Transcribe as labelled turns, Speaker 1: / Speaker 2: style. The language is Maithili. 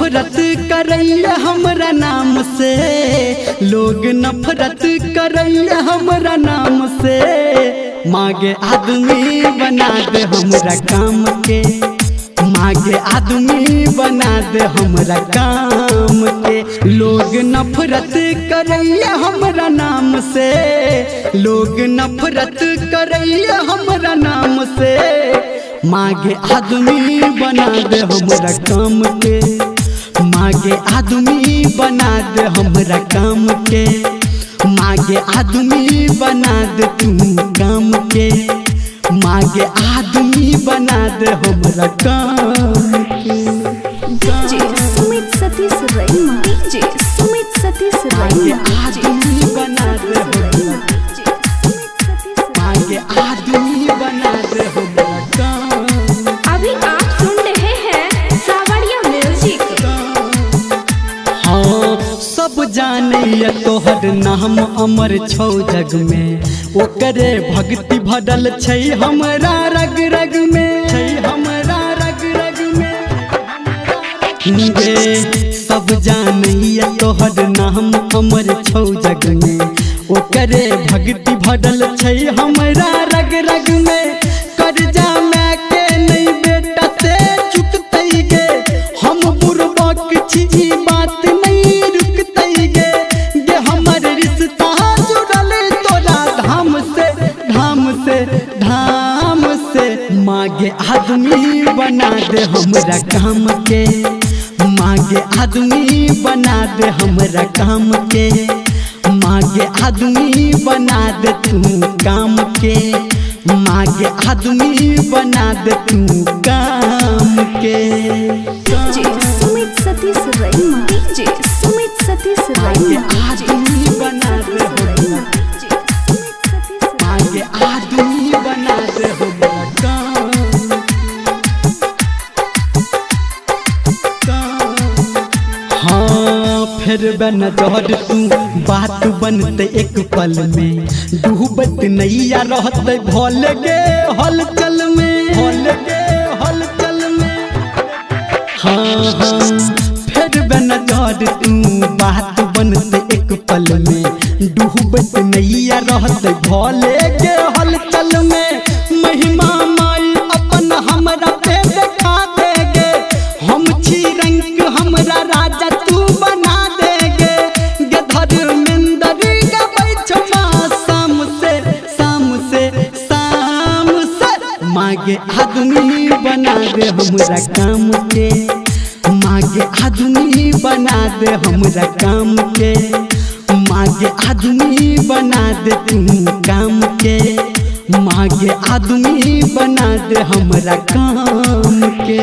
Speaker 1: नफरत करैया हमरा नाम से, लोग नफरत करैया हमरा नाम से। मागे आदमी बना दे हमरा काम के, मागे आदमी बना दे हमरा काम के। लोग नफरत करैया हमरा नाम से, लोग नफरत करैया हमरा नाम से। मागे आदमी बना दे हमरा काम के, मागे आदमी बना दे हमरा काम के। मागे आदमी बना दे तू काम के, मागे आदमी बना दे हमरा काम के।
Speaker 2: डीजे सुमित सतीश रैमा, डीजे सुमित सतीश रैमा,
Speaker 1: आदमी बना दे हमरा, मागे आदमी बना दे हमरा काम।
Speaker 3: अभी आप सुन रहे हैं सावरिया म्यूजिक।
Speaker 1: हाँ सब जाने तोहर नाम अमर छौ जग में, ओकरे भक्ति भरल छै हमरा रग रग में, छै हमरा रग रग में। गे सब जाने तोहर नाम अमर छौ जग में, ओकरे भक्ति भरल छै हमरा रग रग में। कर्जा माय के नहीं बेटा से चुकतै गे, हम बुरबक छी ई बात नहीं रुकतै गे। गे हमर रिश्ता जुड़ल तोरा धाम से, धाम से, धाम से। मागे आदमी बना दे हमरा काम के, मागे आदमी बना दे हमरा काम के। मागे आदमी बना दे तू काम के, मागे आदमी बना दे तू काम के।
Speaker 2: डीजे सुमित सतीश रैमा, डीजे सुमित सतीश रैमा,
Speaker 1: आदमी बना दे हमरा, मागे आदमी बना दे हमरा काम। हाँ फिर बन जहर तू बात बनते एक पल में, डूबत नैया रहते भोल गे हलचल में, भोल गे हलचल में। हाँ हाँ फिर बन जहर तू बात बनते एक पल में, डूबत नैया रहते भोल गे हलचल में। महिमा माई अपन हमरा पे देखा देगे, हम छी रंग हमरा राजा तू बना देगे। गे धर्मेंद्र गबै छमा शाम से, शाम से, शाम से। मागे आदमी बना दे हमरा काम के, मागे आदमी बना दे हमरा काम के। मागे आदमी बना दे तू काम के, मागे आदमी बना दे हमरा काम के।